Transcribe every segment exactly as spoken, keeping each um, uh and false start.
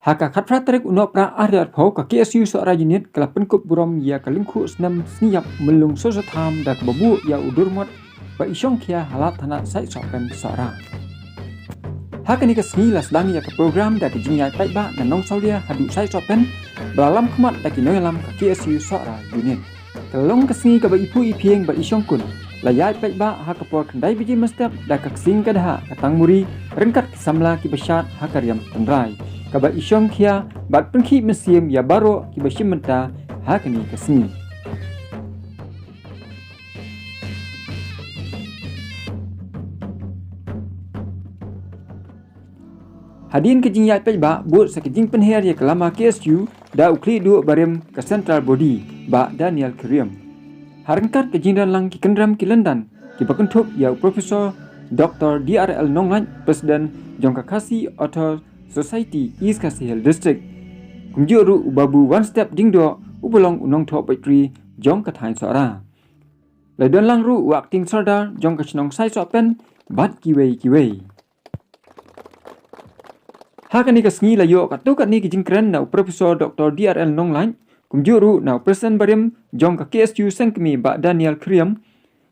Ha ka khatphra tarik u Nohprah arhajar arphew, ka K S U Sohra Unit ka la pynkup burom ïa ka lyngkhuh snem sngi ïap Myllung Soso Tham da kaba buh ïa u dur mot ba i shongkhia ha lad thanat Saitsohpen Sohra. Ha kane ka sngi la sdang ïa ka program da ka jingïaid paidbah na Nongsawlia haduh Saitsohpen, ba la lam khmat da ki nongïalam ka K S U Sohra Unit. Ka la long ka sngi kaba iphuh iphieng bad ishongkun. La ïaid paidbah ha ka por khyndai baje mynstep da ka ksing ka dha ka tangmuri ryngkat ki samla kiba shad ha ka riam tynrai, kaba ishongkhia bad pynkhih mynsiem ïa baroh kiba shim bynta ha kane ka sngi. Hadien ka jingïaid paidbah bud sa ka jingpynher ïa ka lama K S U da u khlieh duh barim ka Central Body, Bah Daniel Khyriem. Ha ryngkat ka jingdon lang ki kynrem ki lyndan kiba kynthup ïa u Professor Doctor D R L Nonglait, President jong ka Khasi Author Society East Khasi Hills District. Kumjuh ruh u Babu Wanstep Diengdoh uba long u nongthoh poetry jong ka thaiñ Sohra. La don lang ruh u Acting Sordar jong ka shnong Saitsohpen bad kiwei kiwei. Ha kane ka sngi la ïoh katto katne ki jingkren na u Professor Doctor D R L Nonglait, kumjuh ruh na u President barim jong ka K S U Sengkmie, Bah Daniel Khyriem.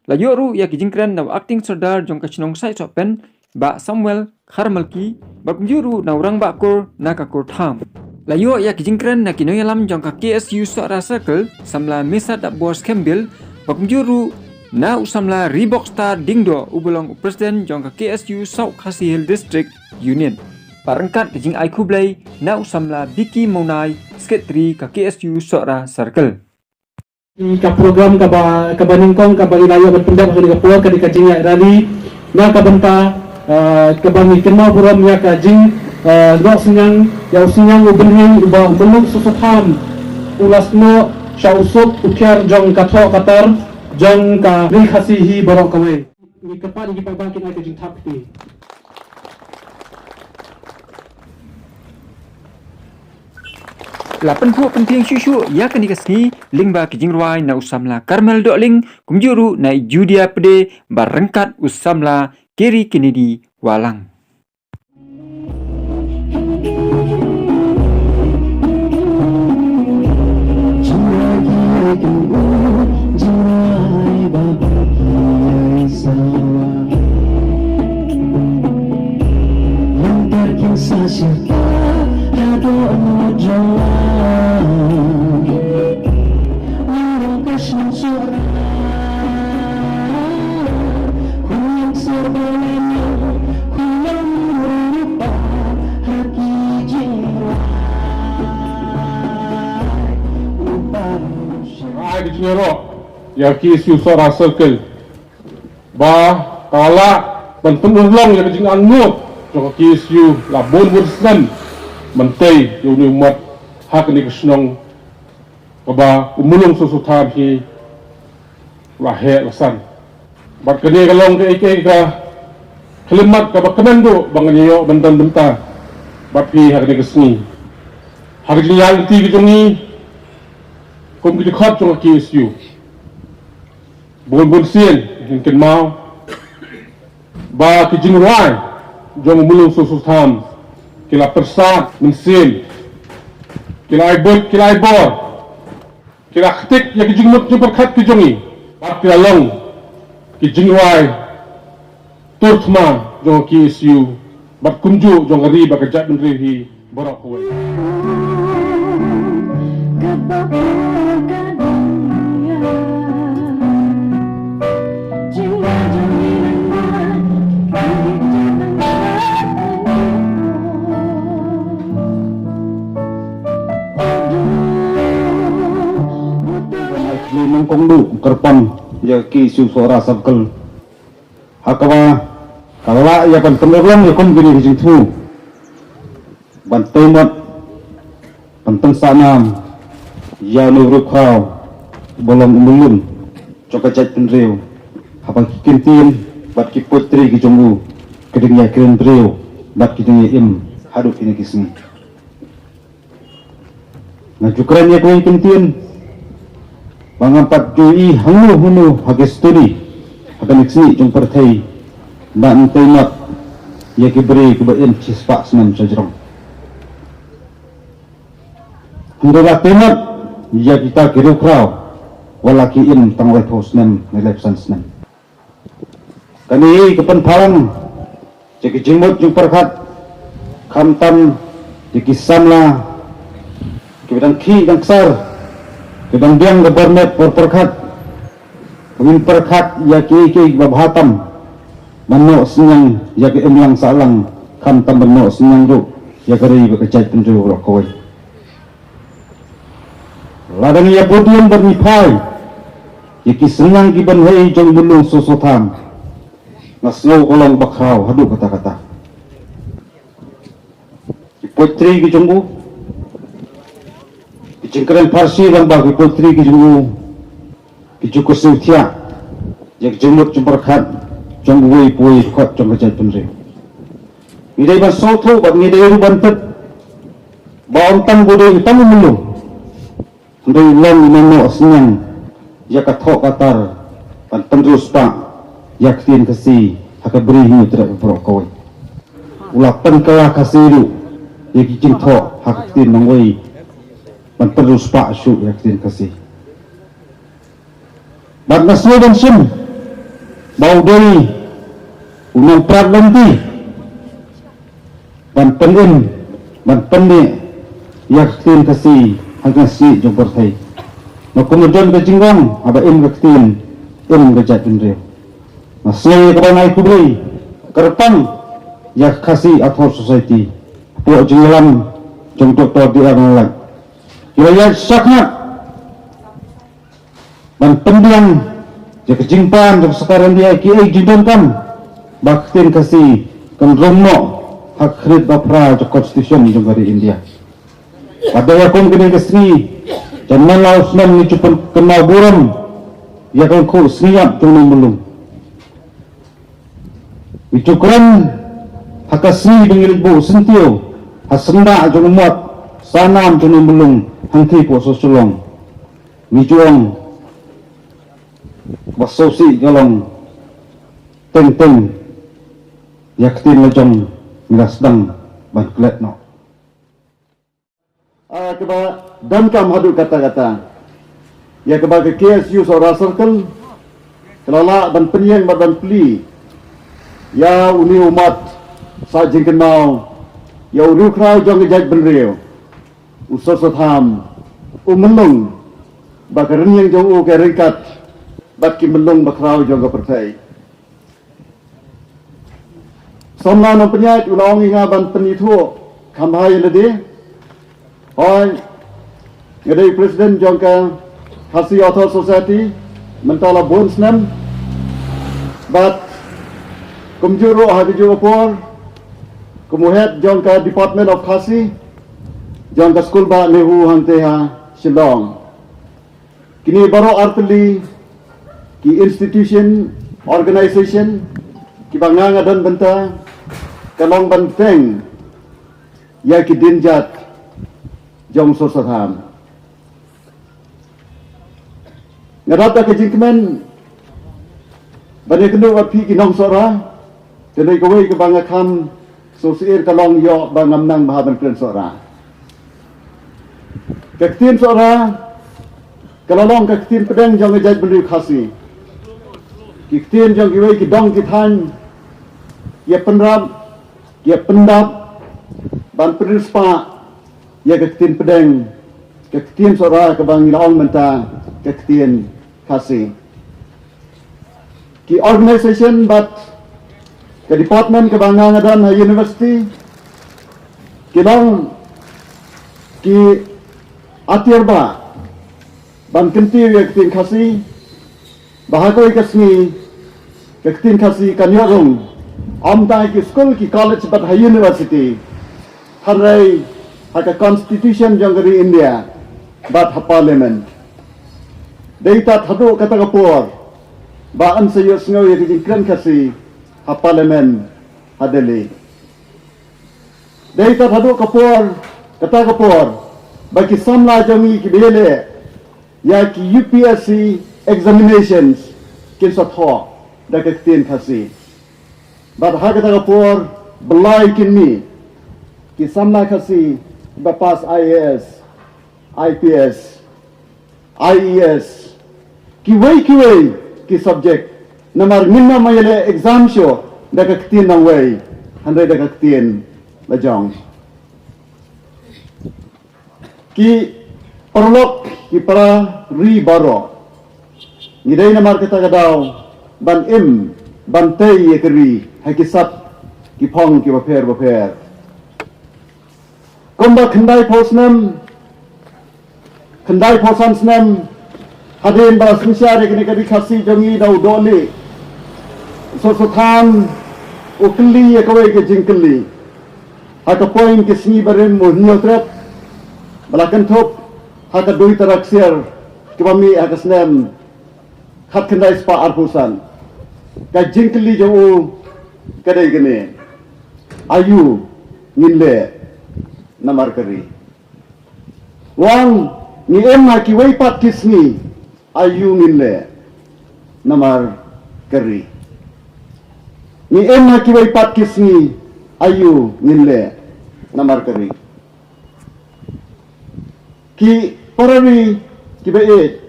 La ïoh ruh ïa ki jingkren na u Acting Sordar jong ka shnong Saitsohpen, Bah Samuel Kharmalki, bad kumjuh ruh na u Rangbah Kur na ka Kur Tham. La ïoh ïa ki jingkren na ki nongïalam jong ka K S U Sohra Circle, samla Misat Dapbor Skembil, bad kumjuh ruh na u samla Reebok Star Diengdoh uba long u President jong ka K S U South Khasi Hills District Unit. Bad ryngkat ka jingai khublei na u samla Vicky Mawnai, Secretary ka K S U Sohra Circle. Ka program kaba, kaba nyngkong kaba ngi la ïoh ban pyndep ha kane ka por ka dei ka jingïaid rally na ka bynta, ah, kaba ngi kynmaw burom ïa ka jing, ah, noh synñiang ïa u synñiang u bynriew uba u Myllung Soso Tham u la snoh sha u suk u kiar jong ka thoh ka tar jong ka Ri Khasi hi baroh kawei. Ngi kyrpad ïa ki paidbah kin ai ka jingthap kti. La pynphuh pynphieng shuh shuh ïa kane ka sngi lyngba ki jingrwai na u samla Carmel Dohling, kumjuh ruh na i Judia Pde bad ryngkat u samla Kerry Kennedy Wahlang. Ai ka jingïaroh ïa ka K S U Sohra Circle ba ka la lah ban pynurlong ïa ka jingangnud jong ka K S U la bun bun snem ban tei ïa une u mot ha kane ka shnong kaba u Myllung Soso Tham hi la heh la san. Bad kane ka long kaei kaei ka khyllipmat kaba kmen duh ba ngan ïoh ban don bynta bad phi ha kane ka sngi. Ha ka jingïaid lynti ka jong ngi kum ki dkhot jong ka K S U, bun bun sien ngin kynmaw ba ki jingrwai jong u Myllung Soso Tham ki la pyrsad mynsiem, ki la ai buit, ki la ai bor, ki la ktik ïa ki jingmut jingpyrkhat ki jong ngi bad ki la long ki jingrwai tur thma jong ka K S U bad kumjuh jong ka ri bad ka jaitbynriew hi baroh kawei. Kyrpang ïa ka K S U Sohra Circle ha kaba ka la lah ïa ban pynurlong ïa kum kine ki jingthmu ban tei mot, ban pynsah nam ïa une u riewkhraw ba long u myllung jong ka jaitbynriew, haba ki kyntien bad ki poetry ki jong u ki dang ïakren briew bad ki dang ïa im haduh kine ki sngi. Nga ju kren ïa kawei ka kyntien ba ngam pat ju i hangno hangno ha ka history ha ka nexni jong pyrthei ba yn tei mot ïa ki briew kiba im shispah snem sha jrong. Hynrei la tynat ïa kita ki riewkhraw wat la ki im tang laiphew snem ne laiphew san snem. Kane ka pynpaw lang ïa ki jingmut jingpyrkhat, khamtam ïa ki samla kiba dang khih dang ksar, kiba dang biang ka bor met bor pyrkhat, ba ngin pyrkhat ïa kiei kiei kiba bha tam, ban noh synñiang ïa ka imlang sahlang, khamtam ban noh synñiang ruh ïa ka ri bad ka jaitbynriew baroh kawei. Lada ngi ïa podium bad ngi phai ïa ki synñiang ki ban hei jong u Myllung Soso Tham, nga sngew ka long bakhraw haduh katta katta. Ki poetry ki jong u, ki jingkren pharshi lang ba ki poetry ki jong u, ki ju kyrsiew thiah ïa ki jingmut jingpyrkhat jong uwei pa uwei u dkhot jong ka jaitbynriew. Ngi dei ban sngewthuh bad ngi dei ruh ban tip ba ym tang u dei tang u Myllung, hynrei u long u nongnoh synñiang ïa ka thoh ka tar ban pynriewspah ïa ka ktien Khasi ha ka Bri Hynñiewtrep baroh kawei. U la pynkylla Khasi ruh ïa ki jingthoh ha ka ktien nongwei ban pynriewspah shuh ïa ka ktien Khasi. Bad nga sngew ban shim ba u dei u nongprat lynti ban pynim, ban pynneh ïa ka ktien Khasi ha ka sngi jong pyrthei. Nga kum don ka jingong, haba im ka ktien, im ka jaitbynriew. Nga sngew ïa kaba nga ai khublei kyrpang ïa ka Khasi Author Society hapoh jingïalam jong Doctor D R Nalait. Ki la ïaid shakhmat ban pynbiang ïa ka jingpan jong ka sorkar India kiei ki jingdonkam ba ka ktien Khasi kan rung noh ha ka khyrnit ba phra jong ka Constitution jong ka ri India. Bad da ïa kum kane ka sngi, jan man la u snem ngi ju pynkynmaw burom ïa ka lyngkhuh sngi ïap jong u Myllung. Ngi ju kren ha ka sngi ba ngi leit buh syntiew ha syndah jong u mot sanam jong u Myllung hangtei hapoh Sohshlong. Ngi ju ong ba sngewsih ka long teng teng ïa ka ktien la jong ngi la sdang ban klet noh. Ah, kaba donkam haduh katta katta ïa kaba ka K S U Sohra Circle ka la lah ban pynïeng bad ban plie ïa une u mat sah jingkynmaw ïa u riewkhraw jong ka jaitbynriew, u Soso Tham, u Myllung, ba ka rynïeng jong u ka ryngkat bad ki myllung bakhraw jong ka pyrthei. Samla nongpynïaid u la ong ïa nga ban pynithuh kham bha ïa lade. Hooid, nga dei president jong ka Khasi Author Society mynta la bun snem. Bad kumjuh ruh ha kajuh ka por kum u head jong ka Department of Khasi jong ka School Bah Nehru hangtei ha Shillong. Kine baroh artylli ki institution, organization kiba nga nga don bynta ka long ban teng ïa ki dienjat jong Soso Tham. Nga dap da ka jingkmen ban ïakynduh bad phi ki nong Sohra. Te dei kawei kaba nga kham sngewsih ka long ïoh ba ngam nang bha ban kren Sohra. Ka ktien Sohra ka la long ka ktien pdeng jong ka jaitbynriew Khasi. Ki ktien jong kiwei ki dong ki thaiñ ki ïa pynrap, ki ïa pyndap ban pynriewspah ïa ka ktien pdeng, ka ktien Sohra kaba ngi la ong mynta ka ktien Khasi. Ki organization bad ka department kaba nga nga don ha university ki long ki atiar ba ban kyntiew ïa ka ktien Khasi, ba ha kawei ka sngi ka ktien Khasi kan ïoh rung, ym tang ha ki skul ki college bad ha university, hynrei ha ka constitution jong ka ri India bad ha parliament. Dei tad haduh kata ka por ba yn sa ïohsngew ïa ka jingkren Khasi ha parliament ha Delhi. Dei tad haduh ka por, kata ka por ba ki samla jong ngi kiba ïaleh ïa ki U P S C examinations kin sa thoh da ka ktien Khasi. Bad ha kata ka por ba lai kin mih ki samla Khasi ba pass I A S, I P S, I E S, kiwei kiwei ki subject, namar ngin ym ïaleh exam shuh da ka ktien nongwei, hynrei da ka ktien la jong. Ki paralok, ki para ri baroh, ngi dei namar kata ka daw ban im, ban tei ïa ka ri ha ki sap, ki phong kiba pher bapher. Kumba khyndai phew snem, khyndai phew san snem hadien ba la synshar ïa kane ka ri Khasi jong ngi da u Dohlieh, u Soso Tham u kylli ïa kawei ka jingkylli ha ka point ki sngi barim u Hynñiewtrep ba la kynthup ha ka Dui Tara Ksiar kaba mih ha ka snem khatkhyndai spah arphew san. Ka jingkylli jong u ka dei kane: aïu ngin leh namar ka ri? U ong, ngi im ha kiwei pat ki sngi, aïu ngin leh namar ka ri? Ngi im ha kiwei pat ki sngi, aïu ngin leh namar ka ri? Ki para ri kiba ïeit,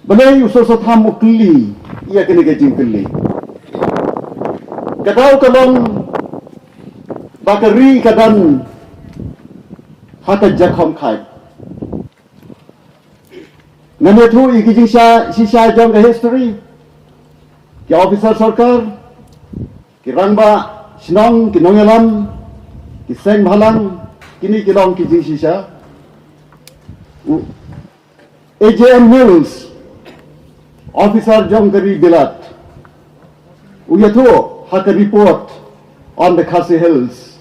balei u Soso Tham u kylli ïa kane ka jingkylli? Ka daw ka long ba ka ri ka don ha ka jakhom khaid. Ngan ïathuh ïa ki jingshisha jong ka history. Ki officer sorkar, ki rangbah shnong, ki nongïalam, ki seng bhalang, kine ki long ki jingshisha. U A J M Mills, officer jong ka ri Bilat, u ïathuh ha ka report on the Khasi Hills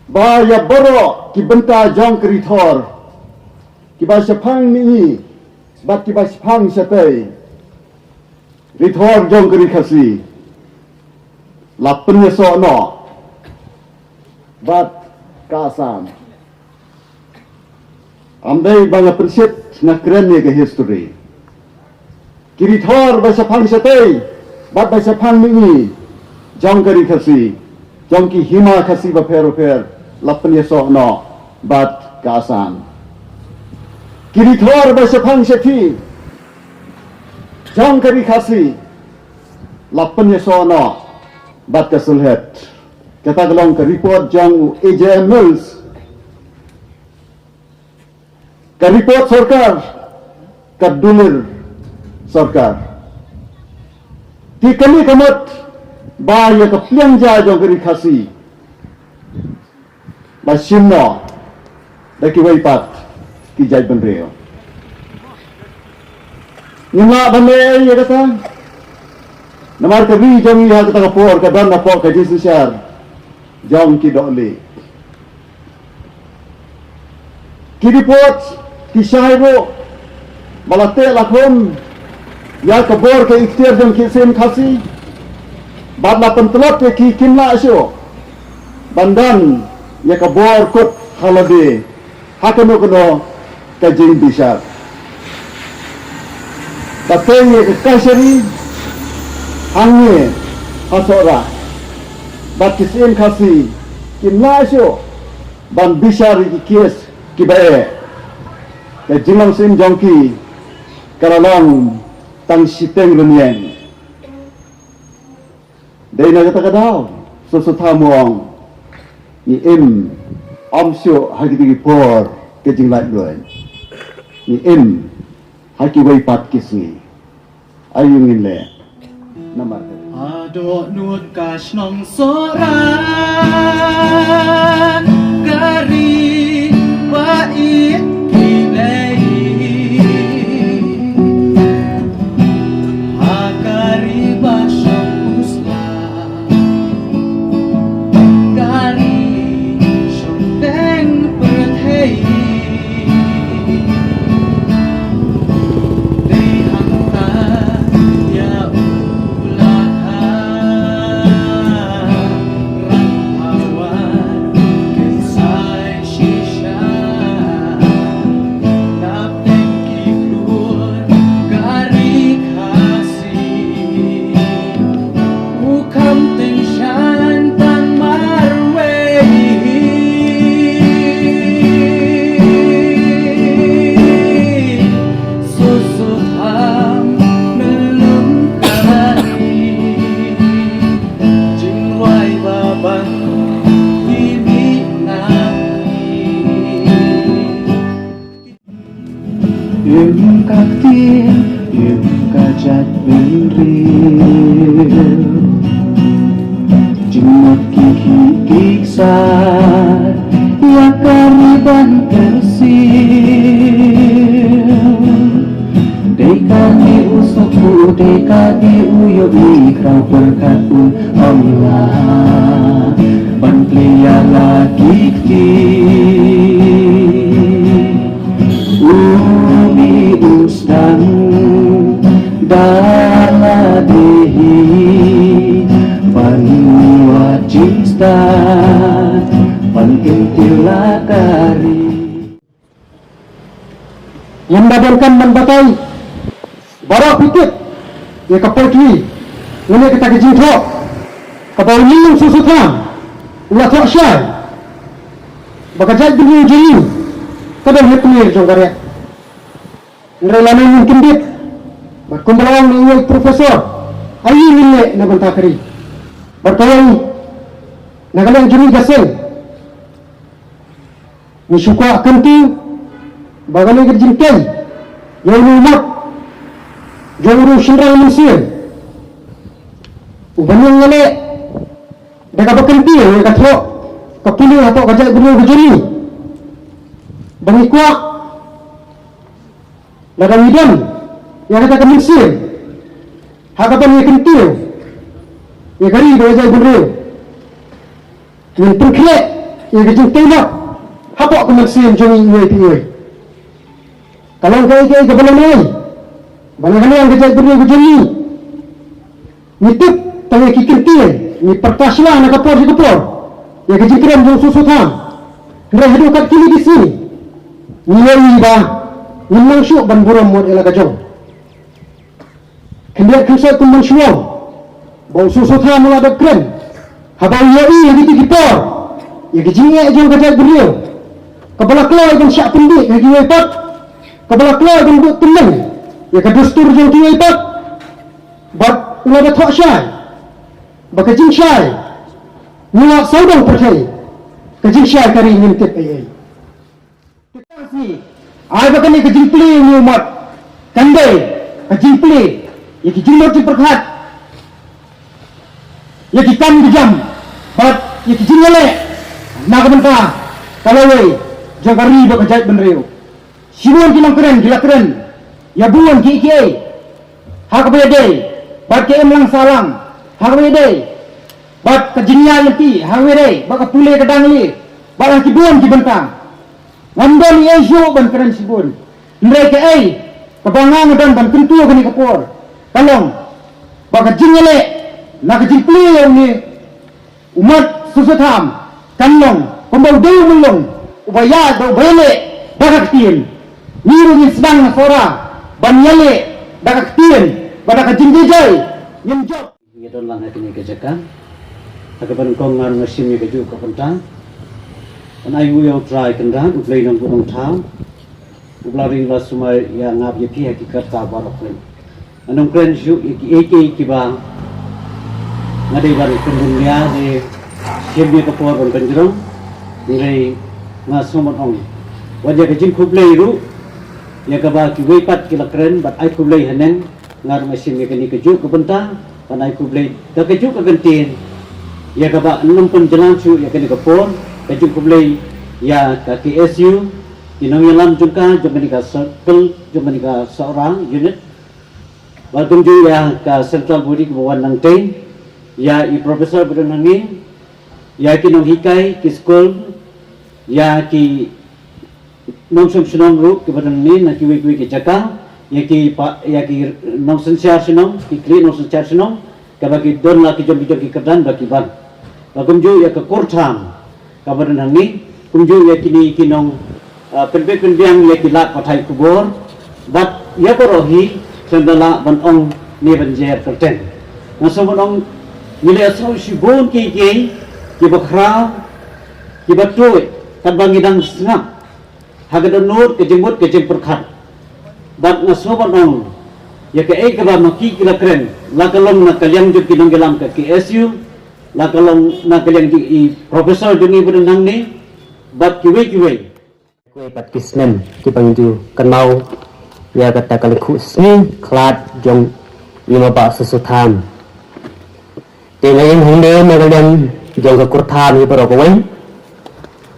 ba ïa baroh ki bynta jong ka ri Thor, kiba shaphang mihngi bad kiba shaphang shatei, ri Thor jong ka ri Khasi la pynïasoh noh bad ka Assam. Ym dei ba nga pynshit, nga kren ïa ka history. Ki ri Thor ba shaphang shatei bad ba shaphang mihngi jong ka ri Khasi, jong ki hima Khasi bapher bapher, la pynïasoh noh bad ka Assam. Ki ri Thor ba shaphang shathie jong ka ri Khasi la pynïasoh noh bad ka Sylhet. Kata ka long ka report jong u A J M Mills. Ka report sorkar, ka dulir sorkar. Te kane ka mut ba ïa ka pliang ja jong ka ri Khasi ba shim noh da kiwei pat ki jaitbynriew. Ngim lah ban leh ïa kata. Namar ka ri jong ngi ha kata ka por ka don hapoh ka jingsynshar jong ki Dohlieh. Ki report ki shai ruh ba la teh la khum ïa ka bor ka ikhtiar jong ki Syiem Khasi bad la pyntlot ïa ki, kim lah shuh ban don ïa ka bor kut ha lade ha kano kano ka jingbishar. Ba teng ïa ka kashari hangne ha Sohra bad ki Syiem Khasi kim lah shuh ban bishar ïa ki case kiba eh. Ka jinglong syiem jong ki ka la long tang shiteng rynïeng. Dei na kata ka daw, Soso Tham u ong, ngi im ym shuh ha kito ki por ka jinglaitluid. Ngi im ha kiwei pat ki sngi. Aïu ngin leh namar ka ri? Haduh nud ka shnong Sohra, ka ri ba ïeit ki lei. Ha ka ri ba shong u sla, ka ri shong teng pyrthei. Dei hangta ïa u la ha rang hawa kin sai shisha. Im ka ktien, im ka jaitbynriew. Jingmut ki khih ki ksar, ïa ka ri ban kyrsiew. Dei kane u suk u, dei kane u ïohi, khraw pyrkhat un ong la ban plie ïa la ki kti. Uni u sdang da lade hi ban wad jingstad, ban kyntiew la ka ri. Ynda donkam ban batai baroh phi tip ïa ka poetry lane kata ka jingthoh kaba u Myllung Soso Tham u la thoh shai ba ka jaitbynriew jong ngi ka don ha tmier jong ka riat. Hynrei lano ngin kyndit bad kumba la ong na uwei u professor, aïu ngin leh na bynta ka ri? Bad ka ong na ka liang jong ngi ka seng ngi shu kwah kyntu ba kane ka jingtei ïa une u mot jong une u shynrang mynsiem uba ngi ïaleh da kaba kyntiew ïa ka thoh ka pule hapoh ka jaitbynriew ka jong ngi. Ba ngi kwah lada ngi don ïa kata ka mynsiem ha kaba ngi kyntiew ïa ka ri bad ka jaitbynriew, ngin pynkhreh ïa ka jingtei noh hapoh ka mynsiem jong ngi iwei pa iwei. Ka long kaei kaei kaba long ei ba na ka liang ka jaitbynriew ka jong ngi ngi tip tang ïa ki kyntien, ngi pyrta shuwa na ka por sha ka por ïa ka jingkren jong u Soso Tham. Hynrei haduh kat kine ki sngi ngi ïohi ba ngim nang shuh ban burom wat ïa la ka jong. Khyndiat khynsoit kum ban shu ong ba u Soso Tham u la dep kren haba u ïohi ha kito ki por ïa ka jingeh jong ka jaitbynriew kaba la kloi ban shah pyndih ha kiwei pat, kaba la kloi ban buh tymmen ïa ka dustur jong kiwei pat. Bad u la da thoh shai ba ka jingshai ngi la sawdong pyrthei, ka jingshai ka ri ngim tip ei ei. Te ka sngi ai ba kane ka jingplie ïa une u mot kan dei ka jingplie ïa ki jingmut jingpyrkhat, ïa ki kam ki jam bad ïa ki jingïaleh na ka bynta ka lawei jong ka ri bad ka jaitbynriew. Shibun ki nongkren ki la kren ïa bun kiei kiei ha kaba ïadei bad ka imlang sahlang, ha kaba ïadei bad ka jingïaid lynti, ha kaba ïadei bad ka pule ka dang lieh bad ha ki bun ki bynta. Ngam don ei ei shuh ban kren shibun, hynrei kaei kaba nga nga don ban kyntu ha kane ka por ka long ba ka jingïaleh na ka jingplie ïa une u mot Soso Tham kan long kumba u dei u Myllung uba ïaid bad uba ïaleh da ka ktien. Ngi ruh ngin sdang na Sohra ban ïaleh da ka ktien bad da ka jingjai ngin jop. Ngi don lang ha kane ka jaka ha kaba nyngkong nga ruh nga shim ïa kajuh ka bynta ban ai nguh ïa U Trai Kynrad U Blei Nongbuh Nongthaw uba la ring la sumar ïa nga bad ïa phi ha ki kyrta baroh kawei. Nga nongkren shuh ïa kiei kiei kiba nga dei ban kynbun ïa de shim ïa ka por ban pynjrong. Hynrei nga sngewbha ban ong wat ïa ka jingkhublei ruh ïa kaba kiwei pat ki la kren bad ai khublei haneng. Nga ruh nga shim ïa kane kajuh ka bynta ban ai khublei da kajuh ka kyntien ïa kaba nym pynjlan shuh ïa kane ka por. Ka jingkhublei ïa ka K S U, ki nongïalam jong ka jong kane ka circle jong kane ka Sohra unit. Bad kumjuh ïa ka central body kaba wan nangtei, ïa i professor ba don hangne, ïa ki nonghikai ki skul, ïa ki nongshong shnong ruh kiba don hangne na kiwei kiwei ki jaka, ïa ki pa, ïa ki nongsynshar shnong, ki khlieh nongsynshar shnong kaba ki don la ki jong ki jong ki kyrdan ba ki ban. Bad kumjuh ïa ka kur tham kaba don hangne, kumjuh ïa kine ki nong, ah, pynbeit pynbiang ïa ki lad pathai khubor bad ïa baroh hi khlem da lah ban ong ne ban jer kyrteng. Nga sngewbha ban ong ngi la ïasnoh shibun kiei kiei kiba khraw kiba tuid katba ngi dang sngap ha ka dohnud ka jingmut ka jingpyrkhat. Bad nga sngewbha ban ong ïa kaei kaba ma ki ki la kren, la ka long na ka liang jong ki nongïalam ka K S U, la ka long na ka liang jong i professor jong ngi ba don hangne bad kiwei kiwei. Kiwei pat ki snem kiba ngi ju kynmaw ïa kata ka lyngkhuh sngi khlad jong i Mabah Soso Tham. Te nga ïeng hangne na ka liang jong ka kur tham hi baroh kawei.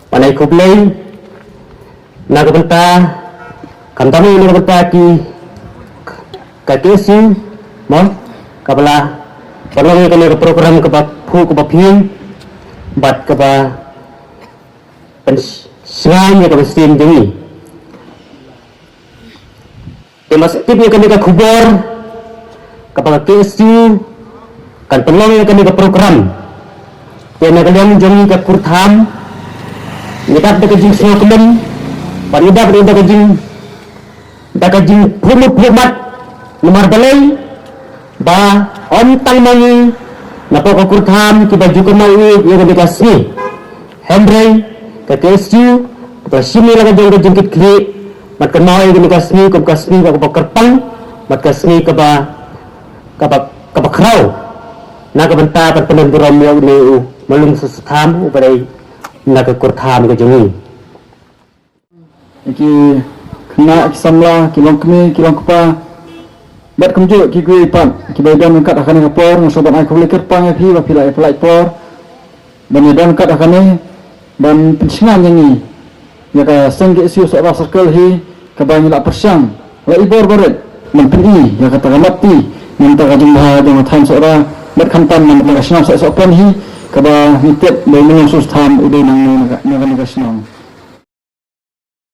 Ban ai khublei na ka bynta, khamtam na ka bynta ki, ka K S U, mo, kaba la pynlong ïa kane ka program kaba phuh kaba phieng bad kaba pynshngaiñ ïa ka mynsiem jong ngi. Te ma sngewtip ïa kane ka khubor kaba ka K S U kan pynlong ïa kane ka program. Te na ka liang jong ngi ka kur tham, ngi dap da ka jingsngewkmen bad ngi dap da ka jing, da ka jingphuh mut phuh mat, namar balei ba ym tang ma ngi na poh ka kur tham kiba ju kynmaw ïa kane ka sngi. Hynrei ka K S U ka la shim ïa la ka jong ka jingkitkhlieh ban kynmaw ïa kane ka sngi kum ka sngi kaba kyrpang bad ka sngi kaba, kaba, kaba khraw na ka bynta ban pynburom ïa une u Mlung Soso Tham uba dei na ka kur tham ka jong ngi. Ki khynnah, ki samla, ki longkmie, ki longkpa, bad kumjuh ki kmie pat kiba ïadon ryngkat ha kane ka por, nga sngewbha ban ai khublei kyrpang ïa phi ba phi la ïa pynlait por ban ïadon ryngkat ha kane ban pynshngaiñ ïa ngi ïa ka seng K S U Sohra Circle hi, kaba ngi la pyrshang la i bor barit ban pyni ïa kata ka mat ti, ïa kata ka jingbha jong ka thaiñ Sohra, bad khamtam ïa kata ka shnong Sohra Circle hi, kaba ngi tip ba u Mlung Soso Tham u dei nangne na ka, na kane ka shnong.